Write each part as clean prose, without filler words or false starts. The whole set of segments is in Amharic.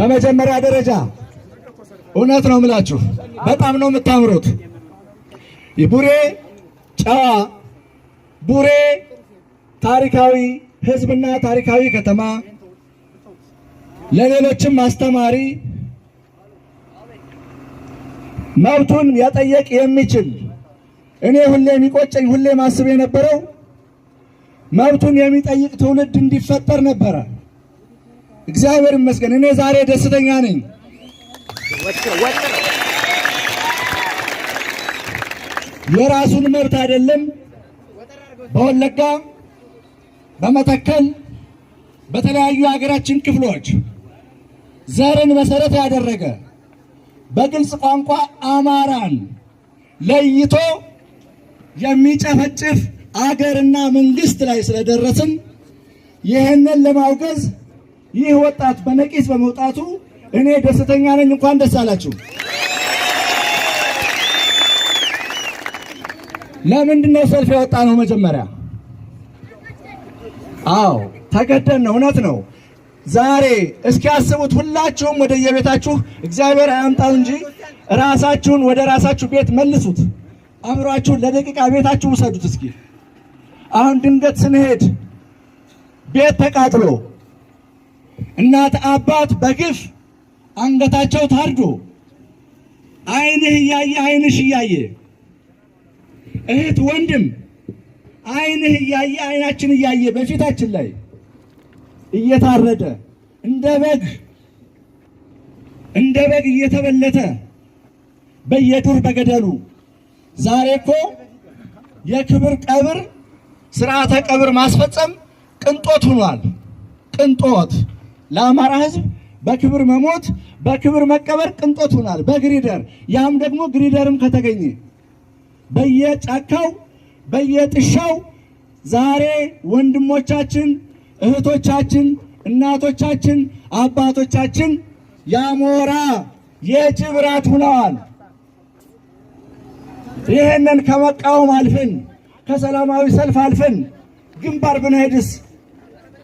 በመጀመሪያ ደረጃ እውነት ነው የምላችሁ፣ በጣም ነው የምታምሩት። ቡሬ ጨዋ፣ ቡሬ ታሪካዊ ሕዝብና ታሪካዊ ከተማ፣ ለሌሎችም አስተማሪ፣ መብቱን መጠየቅ የሚችል፣ እኔ ሁሌ የሚቆጨኝ፣ ሁሌ ማስብ የነበረው መብቱን የሚጠይቅ ትውልድ እንዲፈጠር ነበረ። እግዚአብሔር ይመስገን እኔ ዛሬ ደስተኛ ነኝ። የራሱን መብት አይደለም በወለጋ፣ በመተከል፣ በተለያዩ የሀገራችን ክፍሎች ዘርን መሰረት ያደረገ፣ በግልጽ ቋንቋ አማራን ለይቶ የሚጨፈጭፍ አገርና መንግስት ላይ ስለደረስን ይህንን ለማውገዝ ይህ ወጣት በነቂስ በመውጣቱ እኔ ደስተኛ ነኝ። እንኳን ደስ አላችሁ። ለምንድን ነው ሰልፍ የወጣ ነው? መጀመሪያ አዎ ተገደን ነው። እውነት ነው። ዛሬ እስኪ አስቡት፣ ሁላችሁም ወደ የቤታችሁ፣ እግዚአብሔር አያምጣው እንጂ፣ ራሳችሁን ወደ ራሳችሁ ቤት መልሱት። አእምሯችሁን ለደቂቃ ቤታችሁ ውሰዱት። እስኪ አሁን ድንገት ስንሄድ ቤት ተቃጥሎ፣ እናት አባት በግፍ አንገታቸው ታርዶ፣ ዓይንህ እያየ፣ ዓይንሽ እያየ፣ እህት ወንድም ዓይንህ እያየ፣ ዓይናችን እያየ በፊታችን ላይ እየታረደ፣ እንደ በግ እየተበለተ በየዱር በገደሉ፣ ዛሬ እኮ የክብር ቀብር፣ ስርዓተ ቀብር ማስፈጸም ቅንጦት ሆኗል። ቅንጦት፣ ለአማራ ሕዝብ በክብር መሞት፣ በክብር መቀበር ቅንጦት ሆኗል። በግሪደር፣ ያም ደግሞ ግሪደርም ከተገኘ፣ በየጫካው በየጥሻው ዛሬ ወንድሞቻችን፣ እህቶቻችን፣ እናቶቻችን፣ አባቶቻችን የአሞራ የጅብ ራት ሆነዋል። ይህንን ከመቃወም አልፈን፣ ከሰላማዊ ሰልፍ አልፈን ግንባር ብንሄድስ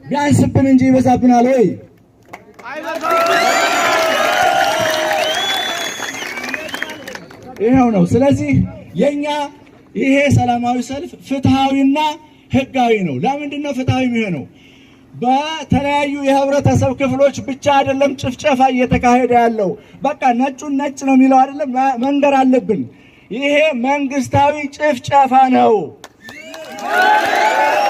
ቢያንስብን እንጂ ይበዛብናል ወይ? ይኸው ነው። ስለዚህ የኛ ይሄ ሰላማዊ ሰልፍ ፍትሃዊና ህጋዊ ነው። ለምንድን ነው ፍትሃዊ የሚሆነው? በተለያዩ የህብረተሰብ ክፍሎች ብቻ አይደለም ጭፍጨፋ እየተካሄደ ያለው። በቃ ነጩን ነጭ ነው የሚለው አይደለም፣ መንገር አለብን። ይሄ መንግስታዊ ጭፍጨፋ ነው።